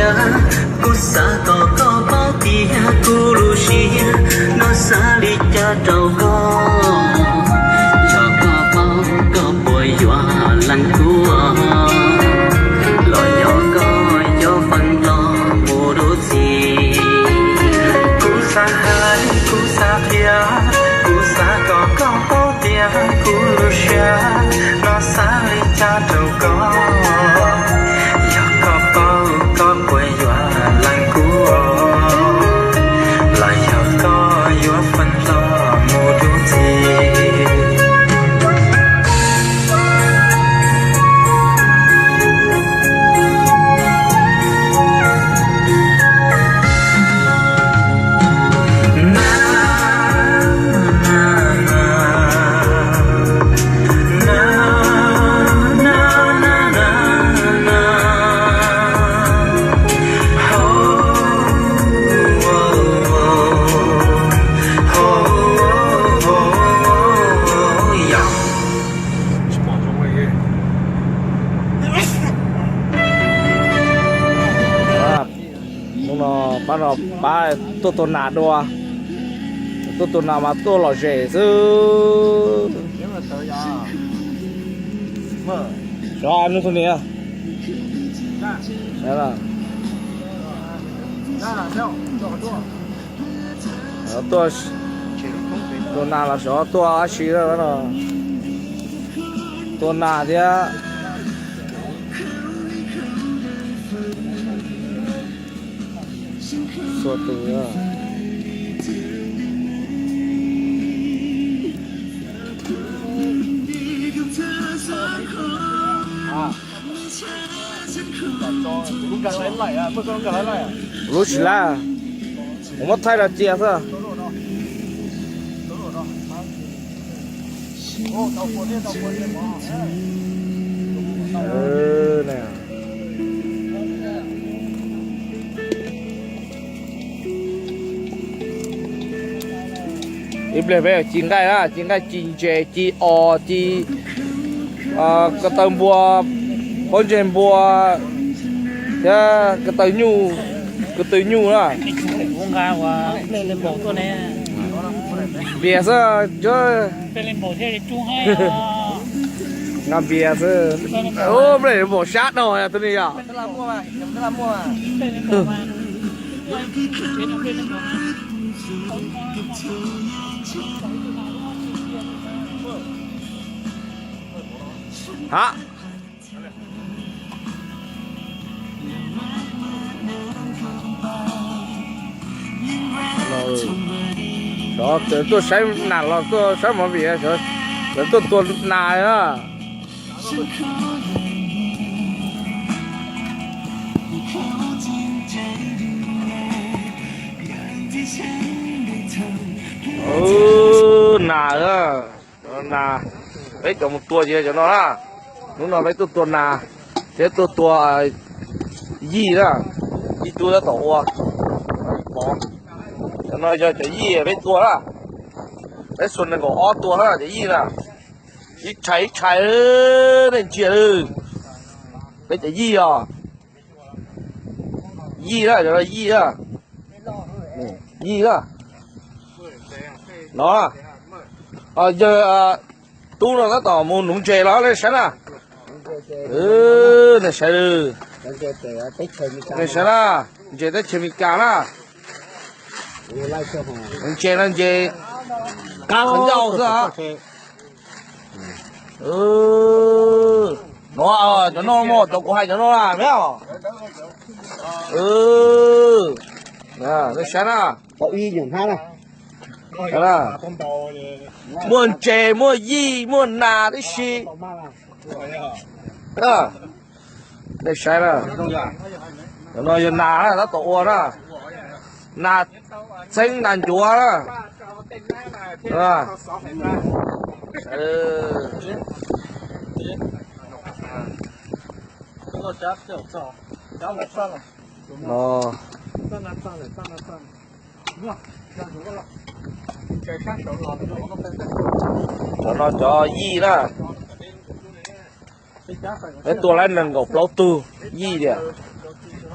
Kuv xav kom koj paub tias kuv lub siab no xav li cas rau koj. Yog koj paub koj puas yuav lees kuv, los yog koj yuav feem hlo mus dua txij. Kuv xav hais, kuv xav qhia, kuv xav kom koj paub tias kuv lub siab no xav li cas rau koj. Yog koj paub koj puas yuav lees kuv, los yog koj yuav feem hlo mus dua txij. Hnub no pab no pab tuaj tua nas dua, tuaj tua nas mas tuaj lom zem xwb. Sov hnub tus ni, tuaj tua nas los sov tuaj dab tsi no, tua nas thiab. Xua tus. Lub tsis lab, kuv muab thaij rau cia xwb. Ib pliag peb ci nqaij na, ci nqaij, ci ntses, ci os, ci ko taw npua, pob ntseg npua thiab ko taw nyuj, ko taw nyuj na. Npias xwb. Nqa npias xwb. Ub, nplej npaum sab dhau tus ni yom. Ha. Sov txawm tuaj saib nas los tuaj saib movie, sov txawm tuaj tua nas na. Nas, nas, peb cov mus tua ces cov no na. Hnub no peb tuaj tua nas thiab tuaj tua yij na. Yij tub tab tom ua. Cov no yog cov yij peb tua na. Peb xuas nees nkaum ob tua na cov yij na. Ib tshais ib tshais, nej ntsia lawm. Peb cov yij os. Yij na, cov no yij na. Yij na. No, yawg tub no tab tom mus nuv ntses los nej saib na. Nej saib, nej saib na, ntses teb chaws Amelikas na. Ntses no ntses qhov ncauj xwb. No, cov no mas cov kuv hais cov no na, me os. Nej saib na. Muaj ntses, muaj yij, muaj nas tib si. Nej saib na, cov no yog nas na, tab tom ua na. Nas txheeb nas ncuav na. No, cov no cov yij na. Peb tua lawm nees nkaum plaub tug yij tiag.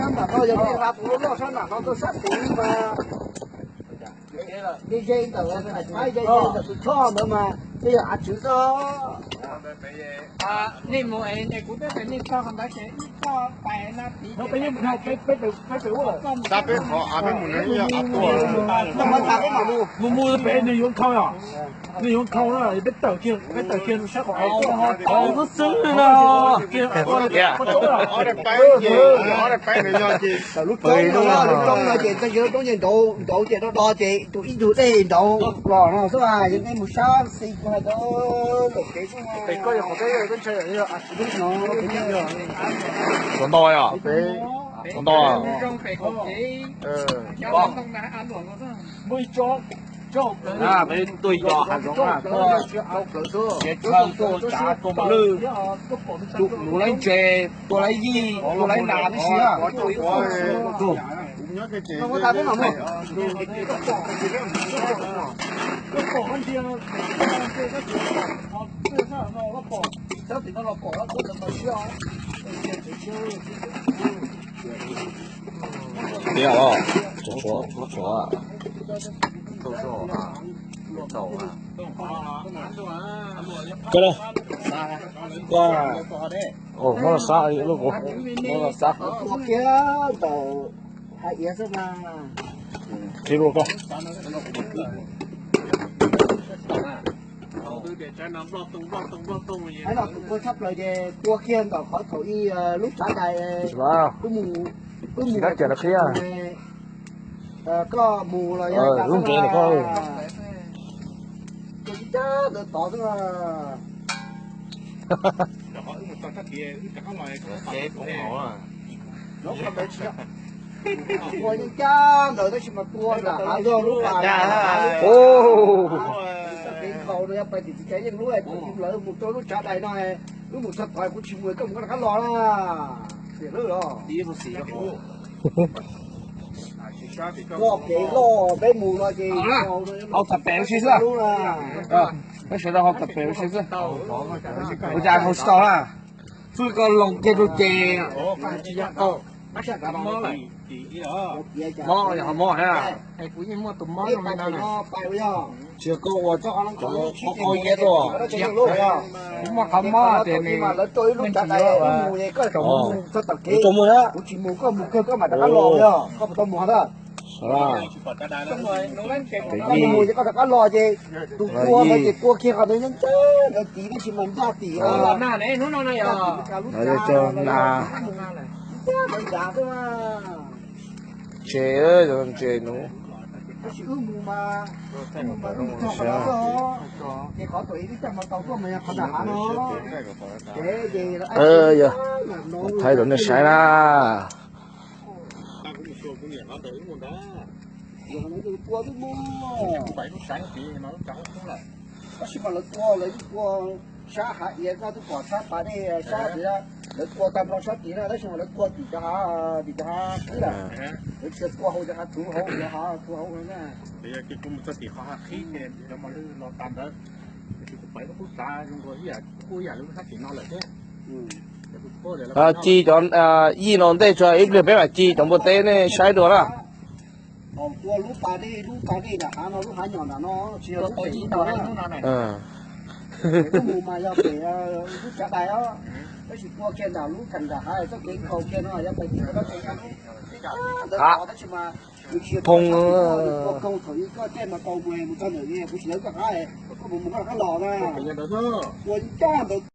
sab nram no, yog nej hla tus loj loj sab nram no tuaj sab tid mas ze ze ntawm Thaib, ze ze ntawm tus choj ntawd mas twb yog av tswv xwb. Nej mus es kuv twb hais nej txog qhov ntawd ces ib txoj pais na, peb pem ua, peb pem ua, peb mus, peb mus, mus mus pem nws yuav nkhaus os. Nws yuav nkhaus na, peb tawm kiag, peb tawm kiag sab qhov, xwb xwb no. Lub roob no, lub roob no ces txog lub roob ces nrauv, nrauv ces do do ces tus ib tug dej nrauv los no xwb, yog nej mus sab xis kuv hais rau lawm kev xwb. Koj yog qhov peb ntshai, yog av tswv no. Tsuas ntau yom? Tsuas ntau. Peb tuaj yos hav zoov na, tuaj tsav tuaj lwj, tua laib ntses, tua laib yij, tua laib nas tib si. Tiag os, tsov tsov tsov. Koj, koj, muab los xab ib lub kuv, muab los xab. Tua kiag ntawm hav iav xwb mas. Tsis lus koj. Aib no tus tua tshaj plaws ces tua kiag ntawm qhov thaum ub lub tsav dais. Wb mus, wb mus, koj mus los yog lub nqe ntawm koj. Tua cab ntawd tod xwb. Tua yeej cab ntawd tab sis mas tua nram hav zog lub pas, kev nkaus no yog pais tim txiv cai yeej lub tus lawv mus rau lub tsav dais no, wb mus txog tod kuv tsis mus, koj mus koj rov qab los na. Tiam lawm os. Tua kev loj peb mus no ces hau tas pem si xwb. Peb sawv daws hau tas pem si xwb. Ua cas hau tsis tau na? Xwb koj loo kiag rau ces mob, mob na. Tsis koj ua cov qhov qau iab tuaj. Kuv muaj qhov mob tias nws, lawv rau ib lub tsav dais mus, koj rau mus na, kuv tsis mus, koj mus kawg koj mam rov qab los, koj puas tau mus na? Koj mus ces koj rov qab los ces tus tua ntawd ces tua kiag qhov ntawd nyob ncaj ntawd tid tab sis mas ncaj tim os. Ncaj ntawd nrad xwb. Tsev, tsev nus. Tab sis wb mus mas, wb mus mas wb mus txog qhov no xwb os. Ces qhov thaum ub wb coj mus tau tuaj mas yog qhov nram hav no. Ces, ces Thaib rau nej saib na. Tab sis mas lawv tua, lawv tua sab hav iav, koj twb pom sab pas dej sab tid, lawv tua tag nrho sab tid na, tab sis mas lawv tua tim cov hav, tim cov hav qhib lawm. Lawv tsis tua hauv cov hav tsuv hauv, cov hav tsuv hauv na. Ci cov yij no ntej tso ib pliag peb mam ci cov npua teb nej saib dua na. Thaum tua lub pas dej, lub pas dej nram hav no, lub hav nyom nram no, tsis yog lub pem ib no na. Lub mus mas yog pem lub tsav dais os, tab sis tua kiag nram lub khav nram hav txoj kev nkaus kiag no yog pem tim toj tsev ntawd, tab sis mas nws tsis yog tua kaug thaum ub koj caij mas tau mus, mus txog ntawm kuv tsis lawv koj qab, koj mus mus koj rov qab los na. Tua ncaj ntawd